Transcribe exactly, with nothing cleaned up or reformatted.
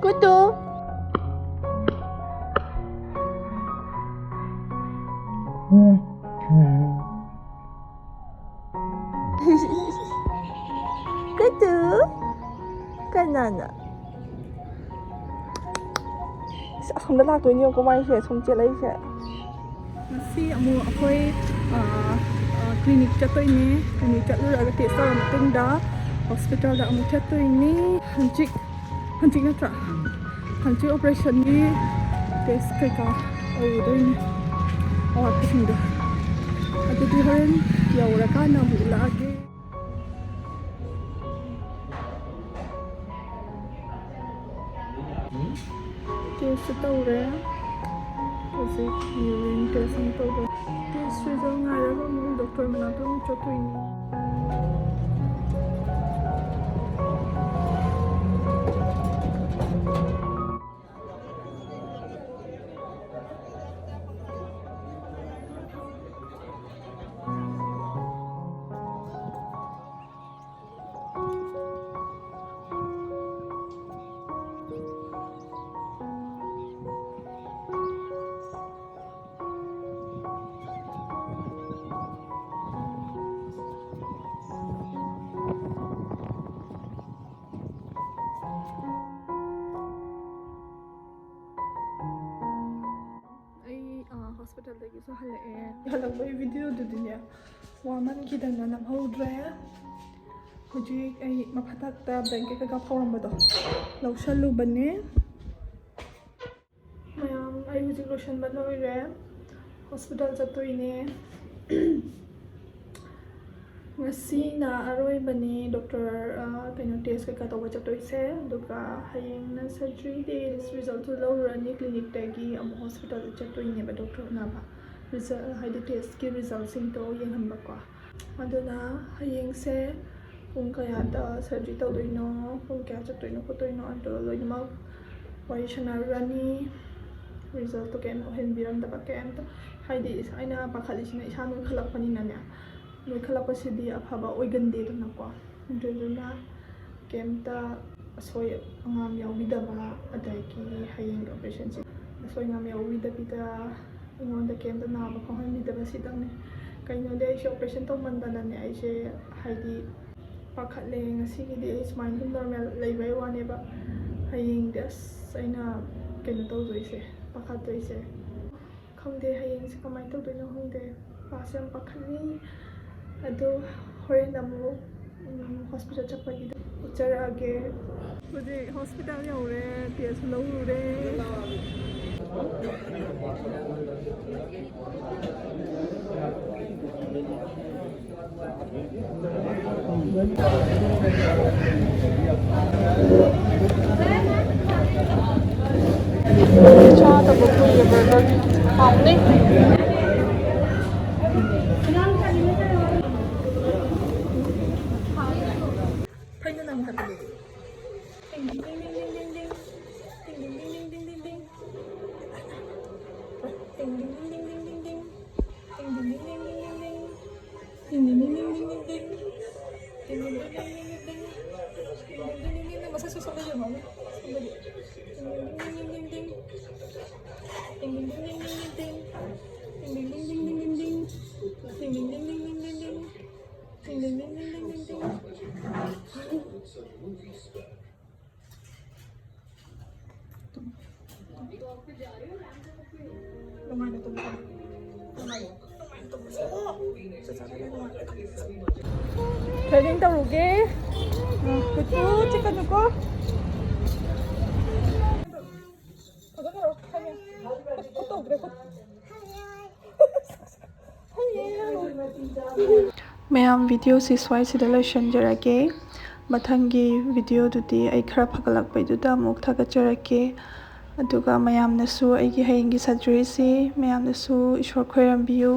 ꯀꯨꯇꯨ꯫ ꯀꯨꯇꯨ꯫ ꯀꯅꯥꯅ? ꯑꯁ, ꯑꯁꯣꯝꯗ ꯂꯥꯛꯇꯣꯏꯅꯦ, ꯌꯦꯡꯉꯨꯀꯣ, ꯃꯥꯏꯁꯦ ꯁꯨꯝ ꯆꯦꯜꯂꯛꯏꯁꯦ꯫ ꯉꯁꯤ ꯑꯃꯨꯛ ꯑꯩꯈꯣꯏ, ꯑ, ꯑ, clinic ꯆꯠꯇꯣꯏꯅꯦ꯫ Clinic ꯆꯠꯂꯨꯔꯒ test ꯇꯧꯔ ꯃꯇꯨꯡꯗ hospital ꯗ ꯑꯃꯨꯛ ꯆꯠꯇꯣꯏꯅꯦ꯫ ꯍꯪꯆꯤꯠ, ꯍꯪꯆꯤꯠ ꯅꯠꯇ꯭ꯔꯥ? ꯍꯪꯆꯤꯠ operation ꯒꯤ test ꯀꯩꯀꯥ ꯇꯧꯔꯨꯗꯣꯏꯅꯦ, ꯑꯋꯥꯠꯄꯁꯤꯡꯗꯣ꯫ ꯑꯗꯨꯗꯤ ꯍꯣꯔꯦꯟ ꯌꯧꯔꯀꯥꯟꯗ ꯑꯃꯨꯛ ꯎꯠꯂꯛꯑꯒꯦ꯫ Test ꯁꯨ ꯇꯧꯔꯦ꯫ ꯍꯧꯖꯤꯛ urine test ꯑꯃꯨꯛ ꯇꯧꯗꯣꯏꯅꯦ꯫ Test result ꯉꯥꯏꯔꯒ ꯑꯃꯨꯛ doctor ꯃꯅꯥꯛꯇ ꯑꯃꯨꯛ ꯆꯠꯇꯣꯏꯅꯦ꯫ ꯑꯩ, ꯑ, hospital ꯗꯒꯤꯁꯨ ꯍꯜꯂꯛꯑꯦ꯫ ꯍꯜꯂꯛꯄꯒꯤ video ꯗꯨꯗꯤꯅꯦ, ꯋꯥꯃꯟꯈꯤꯗꯅ ꯅꯝꯍꯧꯗ꯭ꯔꯦ꯫ ꯍꯧꯖꯤꯛ ꯑꯩ ꯃꯐꯇ ꯕ꯭ꯂꯦꯡꯀꯦꯠ ꯀꯩꯀꯥ ꯐꯧꯔꯝꯕꯗꯣ ꯂꯧꯁꯜꯂꯨꯕꯅꯦ꯫ ꯃꯌꯥꯝ, ꯑꯩ ꯍꯧꯖꯤꯛ ꯂꯣꯏꯁꯟꯕ ꯂꯣꯏꯔꯦ꯫ Hospital ꯆꯠꯇꯣꯏꯅꯦ꯫ ꯉꯁꯤꯅ ꯑꯔꯣꯏꯕꯅꯦ doctor, ꯑ, ꯀꯩꯅꯣ, test ꯀꯩꯀꯥ ꯇꯧꯕ ꯆꯠꯇꯣꯏꯁꯦ꯫ ꯑꯗꯨꯒ ꯍꯌꯦꯡꯅ surgery day꯫ Result ꯁꯨ ꯂꯧꯔꯨꯔꯅꯤ clinic ꯇꯒꯤ꯫ ꯑꯃꯨꯛ hospital ꯗ ꯆꯠꯇꯣꯏꯅꯦꯕ doctor ꯎꯅꯕ꯫ Result, ꯍꯥꯏꯗꯤ test ꯀꯤ result ꯁꯤꯡꯗꯣ ꯌꯦꯡꯍꯟꯕꯀꯣ꯫ ꯑꯗꯨꯅ ꯍꯌꯦꯡꯁꯦ ꯄꯨꯡ ꯀꯌꯥꯗ surgery ꯇꯧꯗꯣꯏꯅꯣ, ꯄꯨꯡ ꯀꯌꯥ ꯆꯠꯇꯣꯏꯅꯣ ꯈꯣꯠꯇꯣꯏꯅꯣ, ꯑꯗꯣ ꯂꯣꯏꯅꯃꯛ ꯋꯥꯔꯤ ꯁꯥꯟꯅꯔꯨꯔꯅꯤ꯫ Result ꯇꯣ ꯀꯩꯝ ꯎꯍꯟꯕꯤꯔꯝꯗꯕ ꯀꯩꯝꯇ, ꯍꯥꯏꯗꯤ ꯏꯁꯥ, ꯑꯩꯅ ꯄꯥꯈꯠꯂꯤꯁꯤꯅ ꯏꯁꯥ ꯅꯣꯏꯈꯠꯂꯛꯄꯅꯤꯅꯅꯦ, ꯅꯣꯏꯈꯠꯂꯛꯄꯁꯤꯗꯤ ꯑꯐꯕ ꯑꯣꯏꯒꯟꯗꯦꯗꯅꯀꯣ꯫ ꯑꯗꯨꯗꯨꯅ ꯀꯩꯝꯇ ꯑꯁꯣꯏ ꯑꯉꯥꯝ ꯌꯥꯎꯕꯤꯗꯕ, ꯑꯗꯒꯤ ꯍꯌꯦꯡꯒꯤ ꯑꯣꯄꯔꯦꯁꯟꯁꯦ ꯑꯁꯣꯏ ꯑꯉꯥꯝ ꯌꯥꯎꯕꯤꯗꯕꯤꯗ ꯑꯩꯉꯣꯟꯗ ꯀꯩꯝꯇ ꯅꯥꯕ ꯐꯥꯎꯍꯟꯕꯤꯗꯕ, ꯁꯤꯇꯪꯅꯦ꯫ ꯀꯩꯅꯣꯗꯤ ꯑꯩꯁꯦ ꯑꯣꯄꯔꯦꯁꯟ ꯇꯧꯃꯟꯗꯅꯅꯦ, ꯑꯩꯁꯦ ꯍꯥꯏꯗꯤ ꯄꯥꯈꯠꯂꯦ꯫ ꯉꯁꯤꯒꯤꯗꯤ ꯑꯩ ꯁꯨꯃꯥꯏꯅ ꯑꯗꯨꯝ ꯅꯣꯔꯃꯦꯜ ꯂꯩꯕꯩ ꯋꯥꯅꯦꯕ꯫ ꯍꯌꯦꯡꯗꯤ ꯑꯁ ꯑꯩꯅ ꯀꯩꯅꯣ ꯇꯧꯗꯣꯏꯁꯦ, ꯄꯥꯈꯠꯇꯣꯏꯁꯦ꯫ ꯈꯪꯗꯦ ꯍꯌꯦꯡꯁꯦ ꯀꯃꯥꯏꯅ ꯇꯧꯗꯣꯏꯅꯣ ꯈꯪꯗꯦ꯫ ꯄꯥꯁꯦ ꯌꯥꯝ ꯄꯥꯈꯠꯂꯤ꯫ ꯑꯗꯣ ꯍꯣꯔꯦꯟ ꯑꯃꯨꯛ, ꯎꯝ, ꯍꯣꯁꯄꯤꯇꯥꯜ ꯆꯠꯄꯒꯤꯗꯣ ꯎꯠꯆꯔꯛꯑꯒꯦ꯫ ꯍꯧꯖꯤꯛ ꯍꯣꯁꯄꯤꯇꯥꯜ ꯌꯧꯔꯦ, ꯇꯦꯁꯁꯨ ꯂꯧꯔꯨꯔꯦ꯫ ꯆꯥꯗꯕ ꯀꯨꯏꯔꯦ burger꯫ ꯍꯥꯎꯅꯤ꯫ ꯐꯩꯅ ꯅꯪ ꯍꯥꯏꯕꯅꯦ꯫ ꯇꯤꯡ ꯇꯤꯡ ꯇꯤꯡ ꯇꯤꯡ ꯇꯤꯡ ꯇꯤꯡ꯫ ꯇꯤꯡ ꯇꯤꯡ ꯇꯤꯡ ꯇꯤꯡ ꯇꯤꯡ ꯇꯤꯡ꯫ ꯇꯤꯡ ꯇꯤꯡ ꯇꯤꯡ ꯇꯤꯡ ꯇꯤꯡ ꯇꯤꯡ꯫ ꯇꯤꯡ ꯇꯤꯡ ꯇꯤꯡ ꯇꯤꯡ ꯇꯤꯡ ꯇꯤꯡ꯫ ꯇꯤꯡ ꯇꯤꯡ ꯇꯤꯡ ꯇꯤꯡ ꯇꯤꯡ ꯇꯤꯡ꯫ ꯇꯤꯡ ꯇꯤꯡ ꯇꯤꯡ ꯇꯤꯡ ꯇꯤꯡ ꯇꯤꯡ꯫ ꯇꯤꯡ ꯇꯤꯡ ꯇꯤꯡ ꯇꯤꯡ ꯇꯤꯡ꯫ ꯃꯁꯛꯁꯨ ꯁꯣꯝꯗ ꯌꯦꯡꯉꯣꯅꯦ꯫ ꯁꯣꯝꯗꯗꯤ꯫ ꯇꯤꯡ ꯇꯤꯡ ꯇꯤꯡ ꯇꯤꯡ ꯇꯤꯡ ꯇꯤꯡ꯫ ꯇꯤꯡ ꯇꯤꯡ ꯇꯤꯡ ꯇꯤꯡ ꯇꯤꯡ ꯇꯤꯡ꯫ ꯇꯤꯡ ꯇꯤꯡ ꯇꯤꯡ ꯇꯤꯡ ꯇꯤꯡ ꯇꯤꯡ ꯇꯤꯡ꯫ ꯇꯤꯡ ꯇꯤꯡ ꯇꯤꯡ ꯇꯤꯡ ꯇꯤꯡ ꯇꯤꯡ ꯇꯤꯡ꯫ ꯇꯤꯡ ꯇꯤꯡ ꯇꯤꯡ ꯇꯤꯡ ꯇꯤꯡ ꯇꯤꯡ꯫ ꯅꯨꯡꯉꯥꯏꯅ ꯇꯨꯝꯃꯣ꯫ ꯅꯨꯡꯉꯥꯏꯅ, ꯅꯨꯡꯉꯥꯏꯅ ꯇꯨꯝꯃꯣ꯫ ꯑꯣ! ꯆꯠꯆꯔꯒꯦ, ꯅꯨꯡꯉꯥꯏꯅ ꯇꯨꯝꯃꯣ꯫ Threading ꯇꯧꯔꯨꯒꯦ꯫ ꯎꯝ, ꯀꯨꯆꯨ ꯆꯤꯛꯀꯅꯨꯀꯣ꯫ ꯐꯖꯅ ꯇꯧꯔꯣ꯫ ꯐꯅꯦꯛ꯫ ꯈꯨꯠ ꯇꯧꯗ꯭ꯔꯦ, ꯈꯨꯠ꯫ ꯃꯌꯥꯝ, videoꯁꯤ ꯁ꯭ꯋꯥꯏꯁꯤꯗ ꯂꯣꯏꯁꯤꯟꯖꯔꯒꯦ꯫ ꯃꯊꯪꯒꯤ videoꯗꯨꯗꯤ ꯑꯩ ꯈꯔ ꯐꯒꯠꯂꯛꯄꯩꯗꯨꯗ ꯑꯃꯨꯛ ꯊꯥꯒꯠꯆꯔꯛꯀꯦ꯫ ꯑꯗꯨꯒ ꯃꯌꯥꯝꯅꯁꯨ ꯑꯩꯒꯤ ꯍꯌꯦꯡꯒꯤ surgeryꯁꯤ ꯃꯌꯥꯝꯅꯁꯨ ꯏꯁꯣꯔ ꯈꯣꯏꯔꯝꯕꯤꯌꯨ꯫